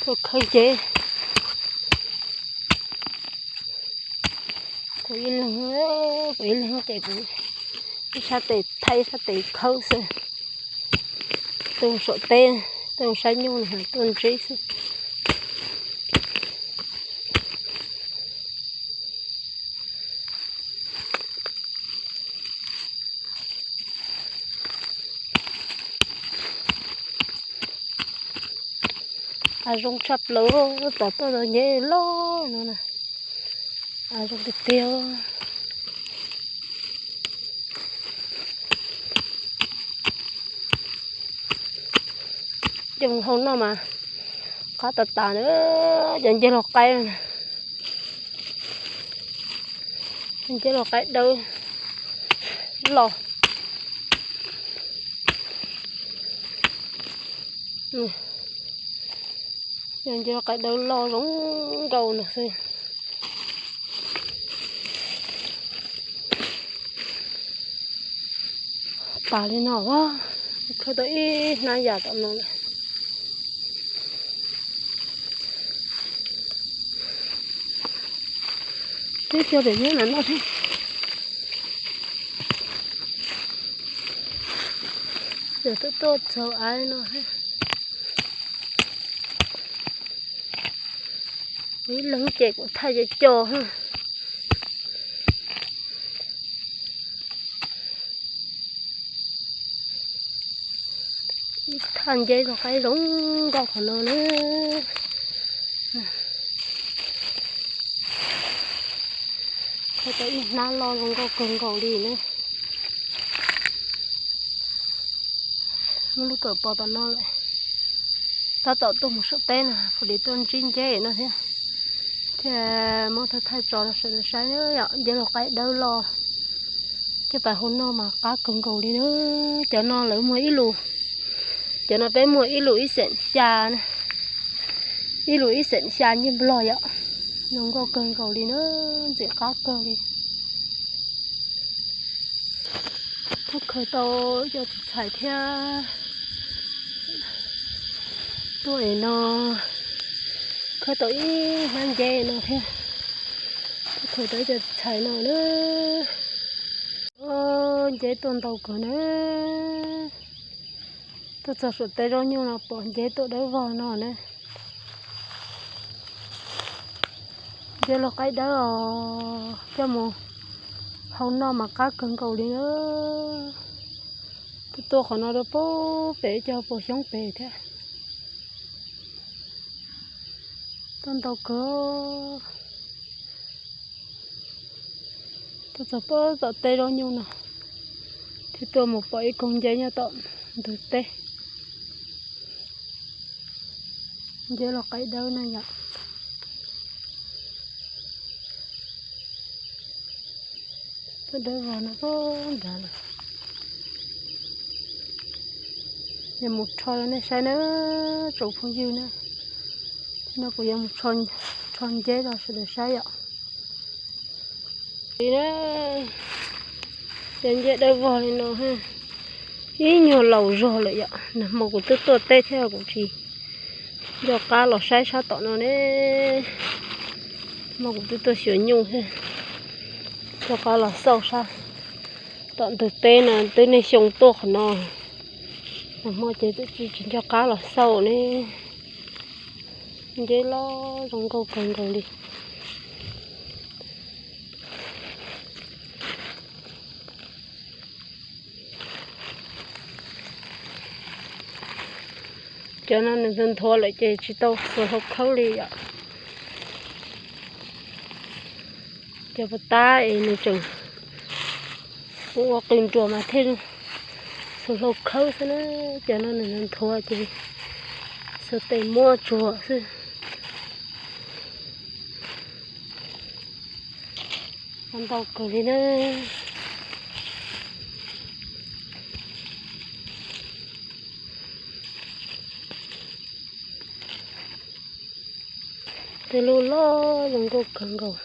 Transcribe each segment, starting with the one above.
Tuaj khawb nceb. Kuv ib leeg, kuv ib leeg ces kuv ib sab tes thaij ib sab tes khawb xwb. Tuaj saum teb, tuaj saib nyuj los tuaj ntsib xwb. Av zoo tshaj plaws, pom tuaj tau nceb loj no na. Av zoo tiag tiag. Coj mus hau noj mas qab tas tas na, cov nceb laug qaib na. Nceb laug qaib dawb loj. Nceb laug qaib dawb loj zoo nkauj no xwb. Tas li no, khawb tau ib hnab yam tom no lawm. Twb cog pem nyob na no thiab. Yog tuaj tuaj txog av no thiab. Ib leeg ces kuv thaij cov cos. Ib thaj nceb laug qaib zoo nkauj qhov no na. Khawb tau ib hnab loj zoo nkauj kawg nkaus li na. Muaj lub kawm pos tom no lawm. Tab tom tuaj mus saum teb no, pom li tuaj ntsib nceb no thiab. Thiaj muab thaij tso rau sawv daws saib na yom, nceb laug qaib dawb loj. Coj pais hau noj mas qab kawg nkaus li na. Cov no lawv muag ib lus, cov no peb muag ib lus ib xeem xya na. Ib lus ib xeem xya nyiaj nplog yom. Zoo nkauj kawg nkaus li na, ntxim qab kawg li. Tuaj khaws tau ib co txiv txhais thiab. Tuaj es no khawb tau ib hnab nceb no thiab. Tuaj khaws tau ib co txiv txhais no na. Nceb tuaj ntau kawg na. Tuaj txog saum teb zaub nyuj no pom nceb tuaj dawb vog no na. Nceb laug qaib dawb os, coj mus hau noj mas qab kawg nkaus li na. Tuaj tuaj qhov no rau pem, pem cog puas xyoob pem thiab. Tuaj ntau kawg. Tuaj txog pem tom teb zaub nyuj no, thiaj tuaj mus pom ib koog nceb nyob tom ntug teb. Nceb laug qaib dawb na yom. Tuaj dawb vog no pem nrad lawm. Yuav mus rho rau nej saib na, tsoom phooj ywg na. No kuv yuav mus rho nceb rau sawv daws saib yom. Li na, cov nceb dawb vog li no, ib nyuag laus zog lawm yom. Nag hmo kuv twb tuaj teb thiab kuv tsis nco qab los saib sab tom no ne. Hmo kuv twb tuaj xyuas nyuj thiab, nco qab los xauj sab tom ntug teb no, twb niaj xyoo tuaj qhov no. Nag hmo ces tsis nco qab los xauj ne. Nceb loj zoo nkauj kawg nkaus li. Cov no nws nthuav nthuav lawm ces tsis tau xuas hlau khawb li yom. Cov puas tab es nws tseem ua qws nruas mas thiaj xuas hlau khawb xwb na. Cov no nws nthuav ces xuas tes muab tsuag xwb. Ntau kawg li na. Tej lub loj zoo nkauj kawg nkaus.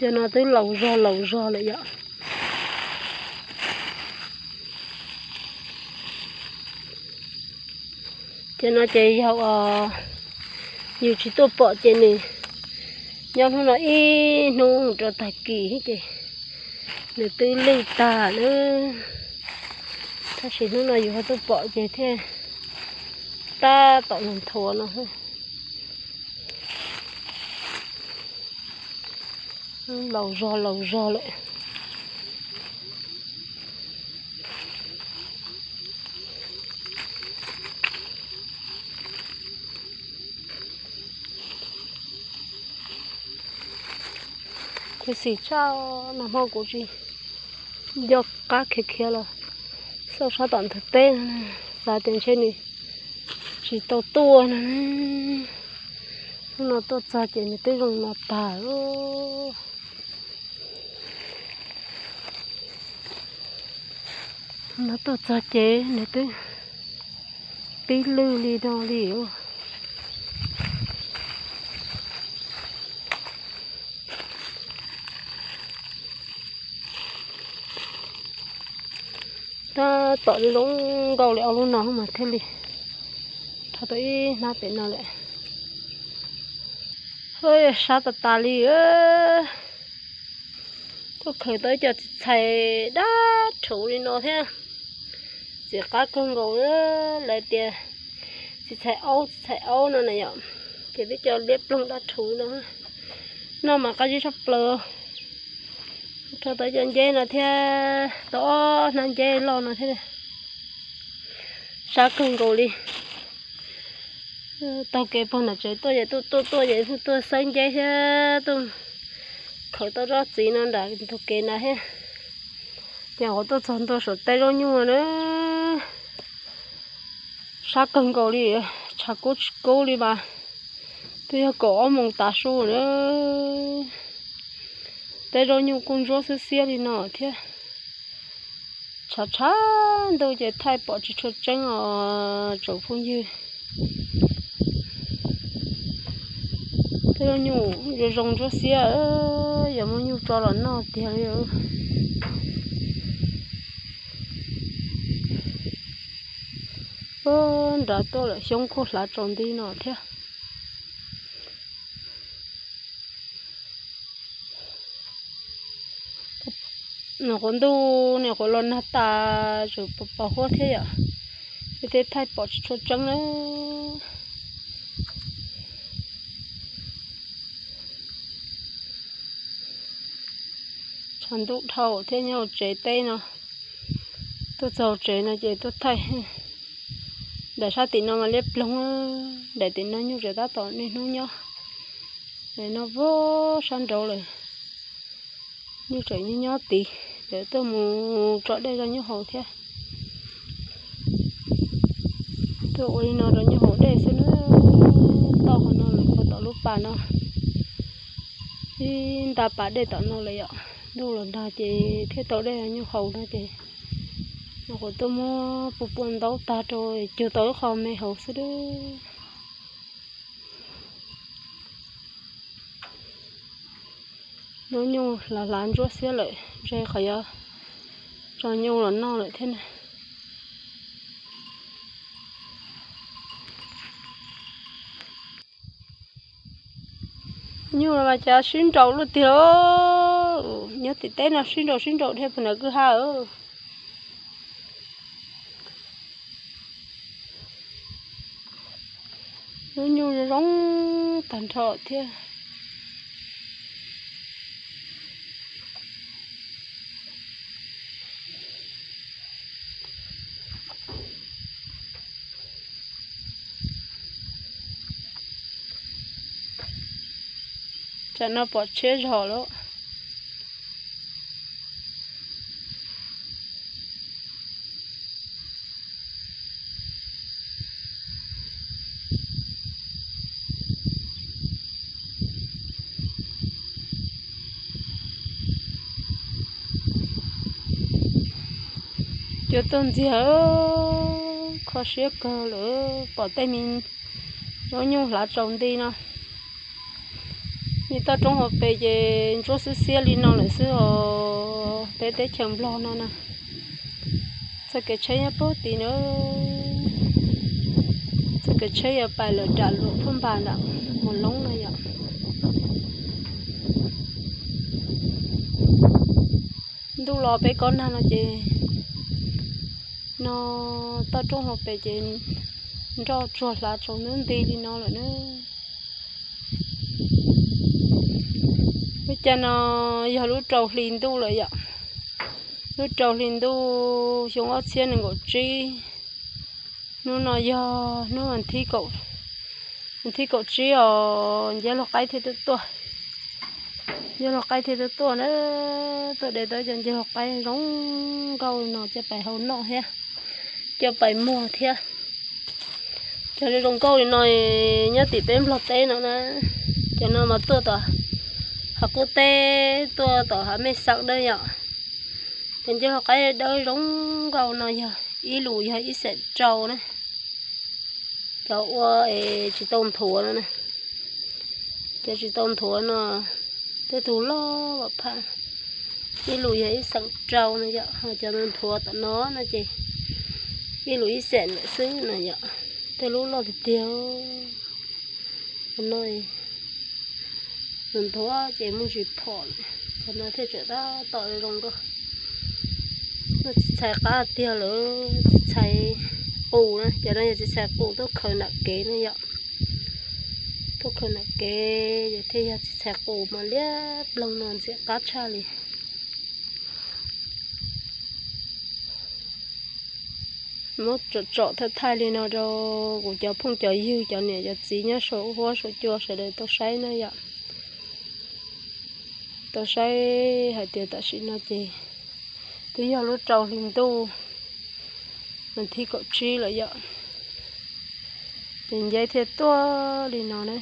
Cov no twb laus zog laus zog lawm yom. Cov no ces yog yus tsis tuaj pom ces nws nyob hnub no ib hnub mus rau tag kis ces nws twb lwj tag na. Tab sis hnub no yus ho tuaj pom ces thiaj tab tom los nthuav no. Laus zog laus zog lawm. Khuv xim tshaj, nag hmo kuv tsis nco qab khiav khiav los xauj sab tom ntug teb no, xav tias ntshe nws tsis tau tuaj no. Hnub no tuaj txog ces nws twb zoo no tag. Hnub no tuaj txog ces nws twb tib lwj li no li. Tab tom zoo nkauj li ob lub no mas thiaj li rho tau ib hnab pem no lawm. Sab tas tas li. Tuaj khaws tau ib co txiv txhais dab rhuv li no thiab. Txiv qab kawg nkaus, lawv tias txiv txhais aub txiv txhais aub no na yom. Ces twb cov liab ploog dab rhuv no. Noj mas qab zib tshaj plaws. Rho tau ib co nceb no thiab, tau ob hnab nceb loj no thiab. Sab kawg nkaus li. Taug kev puag nram tsev tuaj ces tuaj tuaj tuaj ces tuaj xawb nceb thiab tuaj khaws tau tsob txiv no nram ntug kev na thiab. Ces qhov tuaj txog ntua saum tej zaub nyuj na. Sab kawg nkaus li, tshav kub tsis kub li mas twb yog kaum ob moos tav su na. Tej zaub nyuj kuj ntsuab xiab xiab li no thiab. Tshav tshav ntuj ces thaij pom tsis tshua tseeb os tsoom phooj ywg. Tej zaub nyuj zoo zoo ntsuab xiab, yuav muab nyuj tso los noj tiag li. Nrad tuaj lawm xyoob kuj hlav tsaus nti no thiab. Nws quav ntuj, nws quav los nag tas tseem pos huab thiab yom. Tej thaij pom tsis tshua tseeb na. Tshav ntuj dhau thiab nyob hauv tsev teb no. Tuaj txog hauv tsev no ces tuaj thaij. Daim sab tim no mas liab ploog, daim tim no nyuj tseem tab tom niaj hnub nyob. Daim no vov sab nraud lawm. Nyuj tseem nyob nyob tid, lawv tuaj mus tso dej rau nyuj haus thiab. Tuaj ua li no rau nyuj haus dej xwb na. Toj qhov no lawm puag tom lub pas no, ib nta pas dej tom no lawm yom. Ntuj los nag ces thiaj tau dej rau nyuj haus no ces, no kuv tuaj muab pua pua ntaub tag rau cug tau ib qho me haus xwb. Lub nyuj hlav hlav ntsuab xiab lawm, ntshe qhov yuav tso nyuj los noj lawm thiab na. Nyuj los mas cas sib nraus luaj tiag. Nyob tim teb no sib nraus sib nraus dhia puag nram kwj ha. Lub nyuj zoo tag nrho thiab. Tsam no pom tshiab zog lawm. Cua tuaj ntxiag, kho siab kawg lawm, pom tej me lub nyuj hlav tsaus nti no. Li toj roob hauv pes ces ntsuab xiab xiab li no lawm xwb os, peb teb chaws Nplog no na. Txoj kev tsheb nyob pem tid na, txoj kev tsheb yuav pais lawm nram Luam Phaj Npas nram Moos Loob no yom. Ntuj los peb kob nag no ces, no toj roob hauv pes ces nroj tsuag hlav tsaus ntuj nti li no lawm na. Lub caij no yog lub rau hli ntuj lawm yom, lub rau hli ntuj xyoo ob txhiab nees nkaum tsib. Hnub no yog hnub thib kaum tsib os, nceb laug qaib thiaj tuaj tuaj. Nceb laug qaib thiaj tuaj tuaj na, tuaj de tau cov nceb laug qaib zoo nkauj no coj pais hau noj thiab, coj pais muag thiab. Cov zoo nkauj li no nyob tim peb Nplog teb no na, cov no mas tuaj tom hav qub teb, tuaj tom hav mej xeem dawb yom. Cov nceb laug qaib dawb zoo nkauj no yog ib lus yog ib xeem rau na. Cov ua es tsis tau nthuav no na, cov tsis tau nthuav no tej tug loj phaj, ib lus yog ib xeem rau no yom, ho cov nthuav tom no no ces ib lus ib xeem lawm xwb no yom. Tej lub loj tiag tiag no, nthuav ces muaj ntsis phom, cov no thiaj tseem tab tom zoo nkauj. Muaj txiv txhais qab tiag lawm, txiv txhais qus na, cov no yog txiv txhais qus tuaj khaws nram kev ne yom. Tuaj khaws nram kev ces thiaj yog txiv txhais qus mas liab ploog no ntxim qab tshaj li. Muab tsom thaij thaij li no rau kuv cov phooj cov ywg, cov niam cov txiv nyob saum huab saum cua sawv daws tau saib na yom. Tau saib hais tias tam sim no ces twb yog lub rau hli ntuj, thib kaum tsib lawm yom, ces nceb thiaj tuaj li no na.